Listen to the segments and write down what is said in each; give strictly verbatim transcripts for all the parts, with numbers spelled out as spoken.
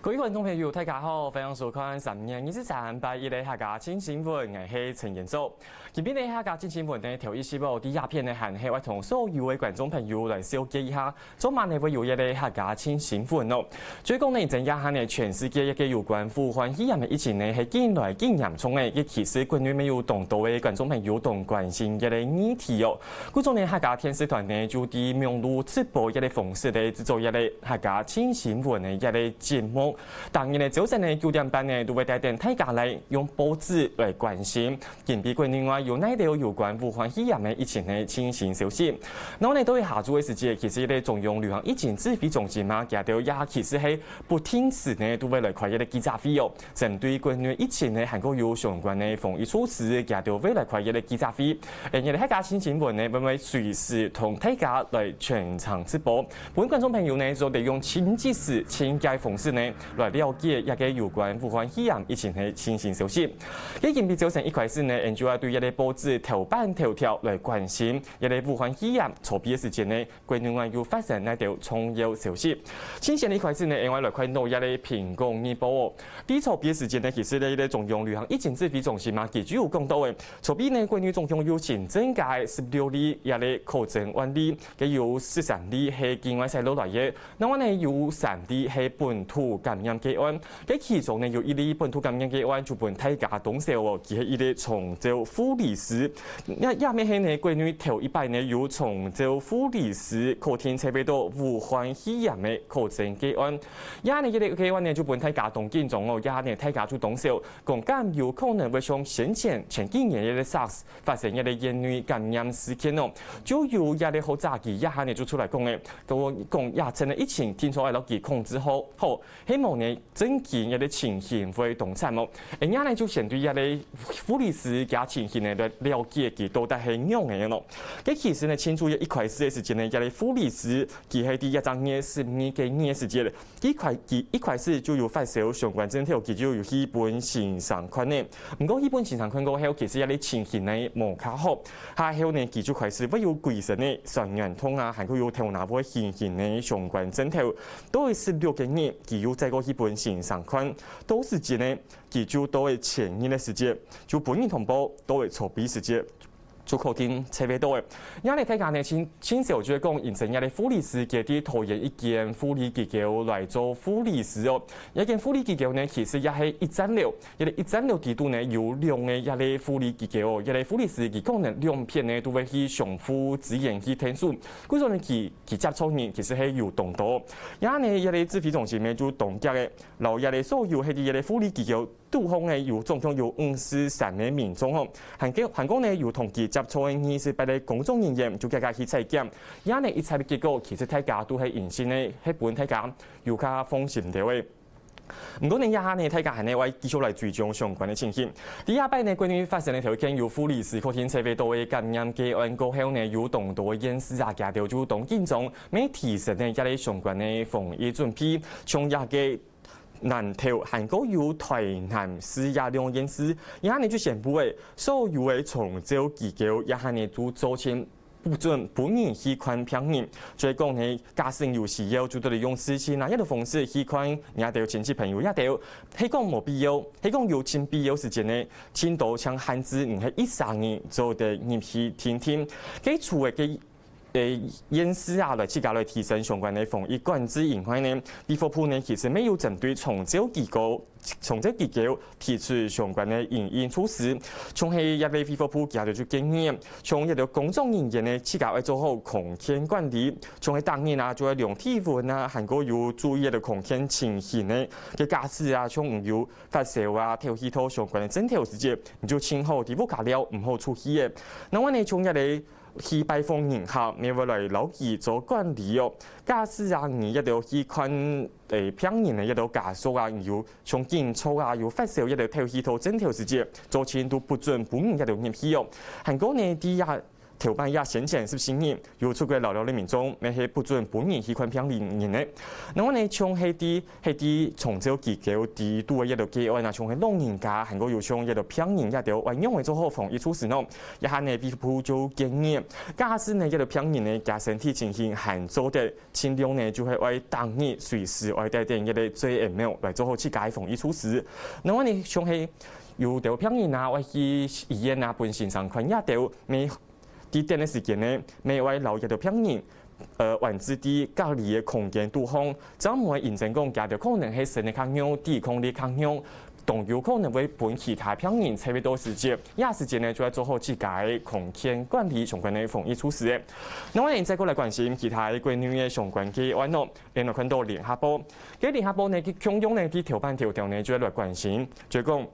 各位觀眾朋友，大家好，歡迎收看三月二十三拜一个客家新新聞，𠊎係陳延壽。今晡日个客家新新聞呢，頭一集哦，第一篇呢，還係愛同所有个觀眾朋友來紹介一下，做麼个會有一个客家新新聞哦。所以講呢，這下呢，全世界一个有關武漢肺炎个疫情呢，係緊來緊嚴重个，其實國內乜有當多个觀眾朋友當關心一个議題哦。 故所呢，客家電視台呢就在網路直播一个方式呢，製作一个客家新新聞个一个節目。逐日呢朝晨呢九點半呢，都會帶等大家來用報紙來關心，今晡日國內外有哪兜有關武漢肺炎个疫情个最新消息。然後呢，到下晝个時節，其實呢中央流行疫情指揮中心嘛，佢兜也其實係不定時呢都會來開一个記者會哦。 針對國內疫情呢，還過有相關个防疫措施，佢兜會來開一个記者會。而這个客家新新聞呢，會會隨時同大家來全程直播。分觀眾朋友呢，做得用盡即時、盡快个方式呢，來了解一个有關武漢肺炎疫情个最新消息。今晡日朝晨一開始呢，𠊎就愛對一个報紙頭版頭條來關心，一个武漢肺炎初期个時節呢， 國內外有發生哪兜重要消息。先先一開始呢，𠊎來看到一个蘋果日報哦。在初期个時節呢，其實呢，一个中央流行疫情指揮中心嘛，佢就有講到个，初期呢，國內總共有新增加个十六例一个確診案例，該有十三例係境外徙落來个，另外呢，有三例係本土感染个案。 該其中呢，有一例本土感染个案就分大家當愁哦，佢係一个長照護理師。也也乜係呢，國內頭一擺呢，有長照護理師確定接觸到武漢肺炎个確診个案。也呢，這个个案呢，就分大家當緊張哦，也呢，大家就當愁，講敢有可能會像先前前幾年个SARS發生一个院內感染事件哦，就有一个學者佢也下呢就出來講个，講講也趁个疫情定著愛摎佢控制好好， 希望呢，正經這个情形會當慘哦。𠊎這呢就先對這个護理師个情形呢來了解佢到底係仰仔个咯。該其實呢，盡早一開始个時節呢，這个護理師佢係在這隻月十二个月个時節，一開佢一開始就有發燒相關症頭，佢就有去分先生看呢。毋過去分先生看過後，其實這个情形呢無較好，下後呢佢就開始會有歸身个痠軟痛啊，還過有頭那會暈暈个相關症頭。 到第十六个月，佢又再過去分先生看。到時節呢，佢就到第前日个時節，就分人通報，到第初期時節，就確定接觸到个。這呢，大家呢，盡盡愁就係講，因為這个護理師佢在桃園一間護理機構來做護理師哦。這間護理機構呢，其實也係一層樓，這个一層樓底肚呢，有兩个這个護理機構哦，這个護理師佢可能兩片呢，都會去相互支援去𢯭手。故所呢，佢 佢接觸人其實係有當多。也呢，這个指揮中心呢就當遽个，摎這个所有係在這个護理機構肚項个有總共有五十三个民眾吼，還過還過呢有同佢接觸个二十八个工作人員就遽遽去採檢。也呢一切个結果其實大家都係陰性个，係分大家有較放心兜个。 毋過呢，這下呢，大家還係愛繼續來追蹤相關个情形。第二擺呢，國內發生个頭一件有護理師確定接觸到个感染个案過後呢，有當多个縣市啊，佢兜就當緊張，乜提升呢，這个相關个防疫準備，像這个南投還過有台南市這兩縣市，這下呢就宣布个，所有个長照機構這下呢就做清 不准分人去看病人。所以講呢，假使有需要，就做得用視訊啊，這兜方式去看若兜親戚朋友，這兜係講無必要，係講有盡必要時節呢，盡多像限制你係一儕人做得入去定定。該除了該，呃，縣市啊，來自家來提升相關个防疫管制以外呢，衛福部呢其實乜有針對長照機構 長照機構提出相關个因應措施，像係這个衛福部佢就建議，像這兜工作人員呢，自家愛做好康健管理，像係逐日啊，就愛量體溫啊，還過有注意這兜康健情形呢。該假使啊，像你有發燒啊、敨氣透相關个症頭時節，你就盡好在屋下尞，毋好出去个。另外呢，像這个 去拜訪人客，乜會來摎佢做管理哦。假使啊，你這兜去看，誒，病人个這兜家屬啊，有像緊張啊，有發燒這兜敨氣透症頭時節，做清都不准分人這兜入去哦。還過呢，在這頭擺也先前十四日有出過嘍嘍个民眾，乜係不准分人去看病人个。另外呢，像係在係在長照機構在肚个一个個案啊，像係老人家，還過有像一个病人也都愛仰仔做好防疫措施呢？這下呢，衛福部就建議，假使呢一个病人呢，佢身體情形還做得，盡量呢就係愛逐日隨時愛帶等一个嘴罩來做好自家个防疫措施。另外呢，像係有兜病人啊，愛去醫院啊，分先生看也都，乜在等个時間呢，乜愛摎一个病人，呃，安置在隔離个空間肚項，正毋會因為講佢兜可能係生得較弱，抵抗力較弱，當有可能會分其他病人接觸到時節，這時節呢就愛做好自家个空間管理相關个防疫措施个。另外呢，再過來關心其他个國內个相關个案咯。𫣆來看到聯合報，該聯合報呢，佢共樣呢，佢頭版頭條呢就愛來關心，就係講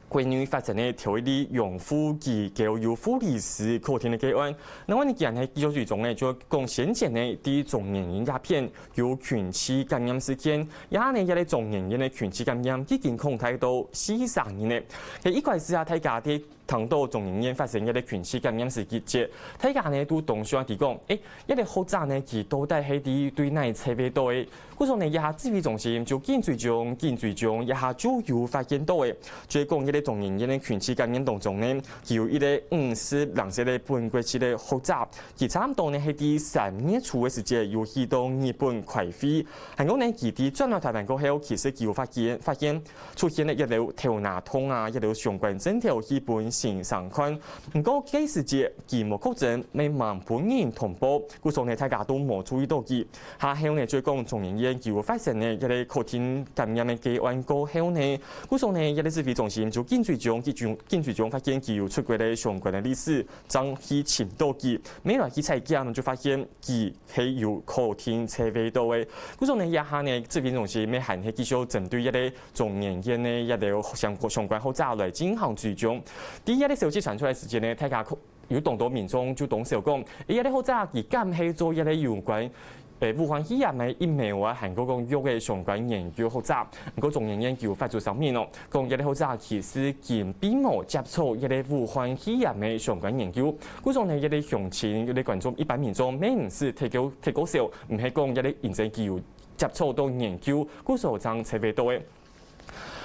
國內發生个頭一例養護機構有護理師確診个個案。另外呢，今日繼續追蹤呢，就講先前呢，在中研院這片有群聚感染事件，這下呢，這个中研院个群聚感染已經擴大到四十人了。該一開始啊，大家在聽到中研院發生這个群聚感染時節，大家呢都當想提講，誒，這个學者呢，佢到底係對哪接觸到个？ 故所呢，這下指揮中心就緊追蹤，緊追蹤，這下就有發現到个，就係講這个中研院个群聚感染當中呢，有一个五十零歲个本國籍个學者，佢差毋多呢係在三月初个時節有去到日本開會，還過呢，佢在轉來台灣過後，其實佢有發現，發現出現了一个頭那痛啊，一个相關症頭去分先生看。毋過該時節佢無確診，乜吂分人通報，故所呢，大家都無注意到佢。 下後呢，就係講中研院佢有發生呢，這个確診感染个個案過後呢，故所呢，這个指揮中心就緊追蹤，緊追，緊追蹤發現佢有出國个相關个歷史，正去尋到佢，乜來去採檢就發現佢係有確診接觸到个。故所呢，這下呢，指揮中心乜還係繼續針對這个中研院个這个相關，相關學者來進行追蹤。在這个消息傳出來時間呢，大家可 有當多民眾就當想講，誒，這个學者佢敢係做這个有關，誒，武漢肺炎个疫苗啊，還過講藥个相關研究學者。毋過中研院佢有發出聲明哦，講這个學者其實根本無接觸這个武漢肺炎个相關研究。故所呢，這个鄉親、這个觀眾、一般民眾，乜毋使忒過，忒過愁，毋係講這个認真佢有接觸到研究，故所正接觸到个。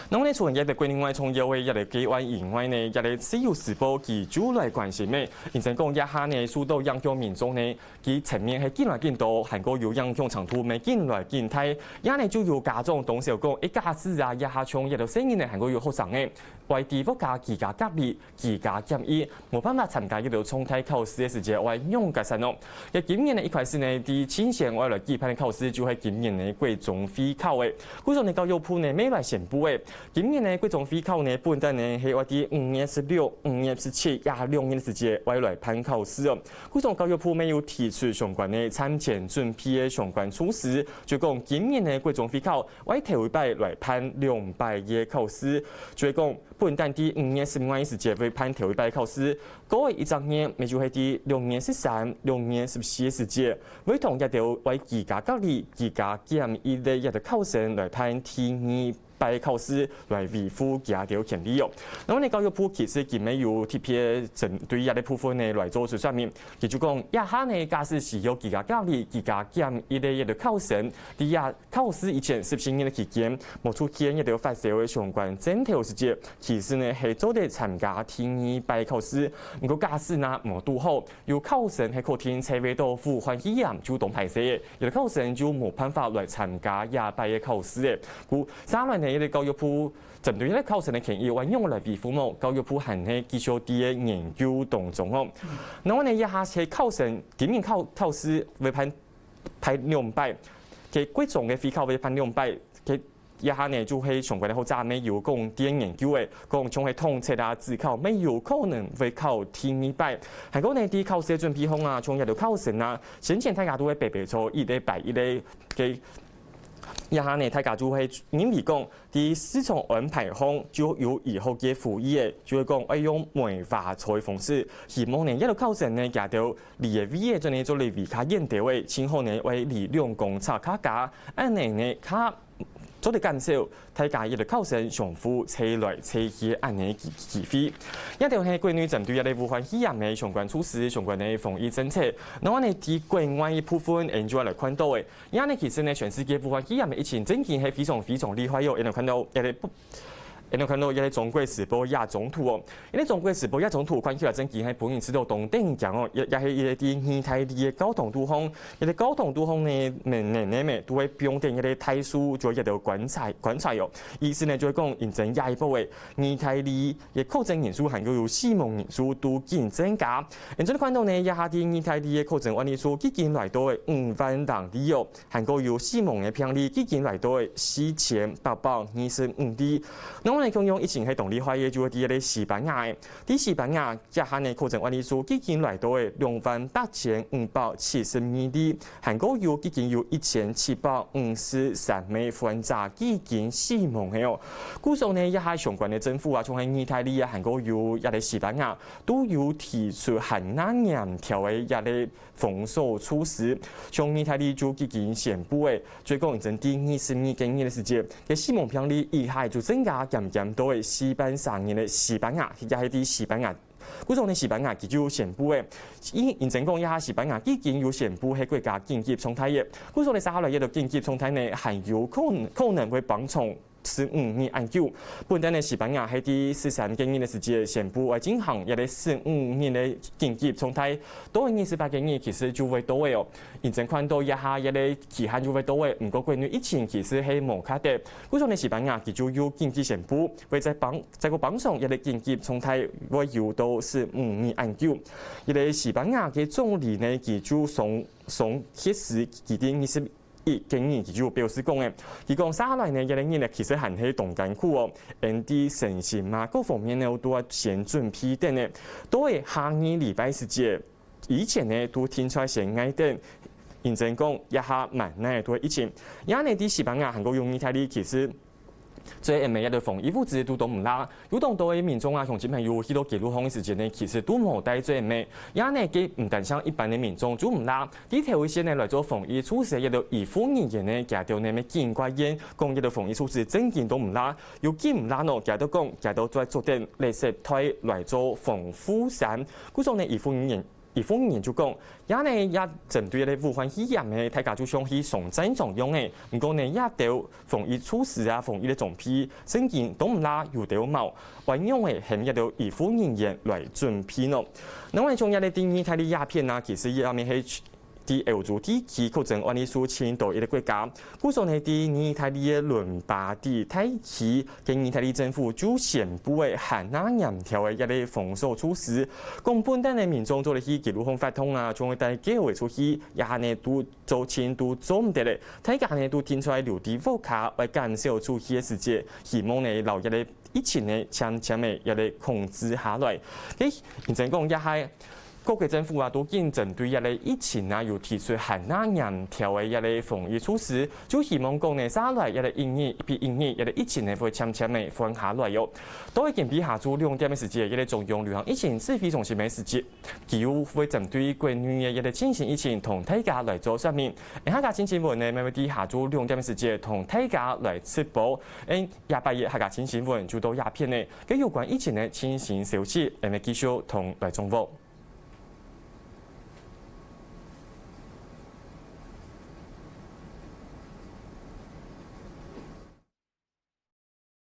另外呢，除了這个國內外重要个這个個案以外呢，這个自由時報佢就來關心个，因為講這下呢，受到影響民眾呢，佢層面係緊來緊多，還過有影響程度乜緊來緊大。這呢就有家長當想講，誒，假使啊，這下像這兜細人呢，還過有學生呢，愛在屋下居家隔離、居家檢疫，無辦法參加這兜重大考試个時節，愛仰結煞哦？該今年呢一開始呢，在進前愛來舉辦个考試就係今年个國中會考个。故所呢，教育部呢，乜來宣布个， 今年个國中會考呢，本旦呢係愛在五月十六、五月十七這兩日時節愛來辦考試哦。故所教育部乜有提出相關个產前準備个相關措施，就講今年个國中會考愛頭一擺來辦兩擺个考試，就係講本旦在五月十五个時節會辦頭一擺考試，過一隻月，乜就係在六月十三、六月十四个時節，會同這兜愛居家隔離、居家檢疫个這兜考生來辦第二 擺考試來維護佢兜權利哦。那麼呢，教育部其實佢乜有特別針對這个部分呢來做出說明，佢就講，這下呢，假使係有居家隔離、居家檢疫个這个考生，在這考試以前十四日个期間，無出現這兜發燒个相關症頭時節，其實呢係做得參加第二擺考試。毋過假使呢無堵好，有考生係確定接觸到武漢肺炎，就當歹勢个，有个考生就無辦法來參加這擺个考試个。故 續來呢，這个教育部針對這个考生个權益，會仰般來維護無？教育部還係繼續在研究當中哦。那麼呢，這下係考生，今年考，考試會辦，辦兩擺，該國中个會考會辦兩擺，該這下呢，就係相關个學者乜有講在研究个，講像係統測啊、指考，乜有可能會考第二擺。還過呢，在考試个準備項啊，像這兜考生啊，先前大家都會排排坐一个排一个，該 這下呢，大家就會認為講，在時程安排項就有醫學界呼籲个，就係講愛用梅花座个方式，希望呢，這兜考生呢，佢兜離个位仔做呢做離較遠兜仔，盡好呢，愛離兩公尺較加，恁呢呢，較做得減少大家一个考生相互齊來齊去恁呢个機會。這兜係國內針對這个武漢肺炎个相關措施、相關个防疫政策，然後呢，在國外个部分，𠊎等就來看到个。這呢，其實呢，全世界武漢肺炎个疫情正經係非常非常厲害喲。𠊎等看到這个不，𠊎等看到這个中國時報這張圖哦。這个中國時報這張圖看起來正經係分人感覺到當得人驚哦，也，也係一个在義大利个教堂肚項， 這个教堂肚項呢，每，每年呢，都會放等這个大樹，做這兜觀察，觀察哦。意思呢，就係講，因為這一波个義大利个確診人數還有死亡人數都緊增加。𠊎等看到呢，這下在義大利个確診案例數已經來到五萬零例哦，還有死亡个病例已經來到四千八百二十五例。另外呢，共樣疫情係當厲害个，就係在這个西班牙个。在西班牙， 這下呢，確診案例數已經來到兩萬八千五百七十二例，還過有已經有一千七百五十三名患者已經死亡个哦。故所呢，這下相關个政府啊，像係義大利啊，還過有這个西班牙，都有提出還較嚴條个這个封鎖措施。像義大利就已經宣布个，最講真，在二十二个日个時節，个死亡病例一下就增加減減到个四百三人个西班牙，這係在西班牙 故所呢，西班牙佢就宣布个，因，因為講這下西班牙已經有宣布係國家緊急狀態个。故所呢，接下來這个緊急狀態呢，還有可能，可能會放長十五日恁久。本來呢，西班牙係在十三个日个時節宣布會進行這个十五日个緊急狀態，到二十八个日其實就會到个哦。因為看到這下這个期限就會到个，毋過國內疫情其實係無較得。故所呢，西班牙佢就有緊急宣布，會再放，再過放長這个緊急狀態 會有到十五日恁久。這个西班牙个總理呢，佢就上，上歇時，佢在二十一个日，佢就表示講个，佢講接下來呢，這个日呢，其實還係當艱苦哦。𠊎等个身心啊，各方面呢，都愛先準備等个。到个下二禮拜時節，以前呢，都定出來先𠊎等，因為講這下蠻難个疫情。這呢，在西班牙還過有義大利，其實 所以𠊎等个這兜防疫物資都當毋罅，有當多个民眾啊，鄉親朋友去到街路項个時節呢，其實都無帶遮个。這呢，个毋單淨一般个民眾就毋罅，在頭一線呢來做防疫措施个這兜醫護人員呢，佢兜呢乜警戒，講這兜防疫措施正經都毋罅，有幾毋罅呢，佢兜講，佢兜做得著等垃圾袋來做防護衫。故所呢，醫護人員 醫護人員就講，這呢也針對這个武漢肺炎个，大家就像去上戰場樣个。毋過呢，這兜防疫措施啊，防疫个裝備，正經都毋罅，有兜無，仰仔喊這兜醫護人員來準備呢？另外，像這个在義大利這片啊，其實也乜係在歐洲地區確診案例數盡多一个國家。 故所呢，在義大利个倫巴第大區，个義大利政府就宣布个還較嚴條个這个封鎖措施。講本來呢，民眾做得去街路項活動啊，像係帶狗仔出去，這下呢都做盡都做毋得了。大家呢都定出來留在屋下，愛減少出去个時節，希望呢，摎這个疫情呢，漸漸个這个控制下來。誒，認真講，這下 各國政府啊，都緊針對這个疫情啊，有提出還較嚴條个這个防疫措施，就希望講呢，接下來這个一日比一日，這个疫情呢會漸漸个緩下來喲。到今晡日下晝兩點个時節，這个中央流行疫情指揮中心个時節，佢又會針對國內个這个最新疫情同大家來做說明。𠊎客家新新聞呢，乜會在下晝兩點个時節同大家來直播。𠊎禮拜一客家新新聞就到這片呢，該有關疫情个最新消息，𠊎乜繼續同來掌握。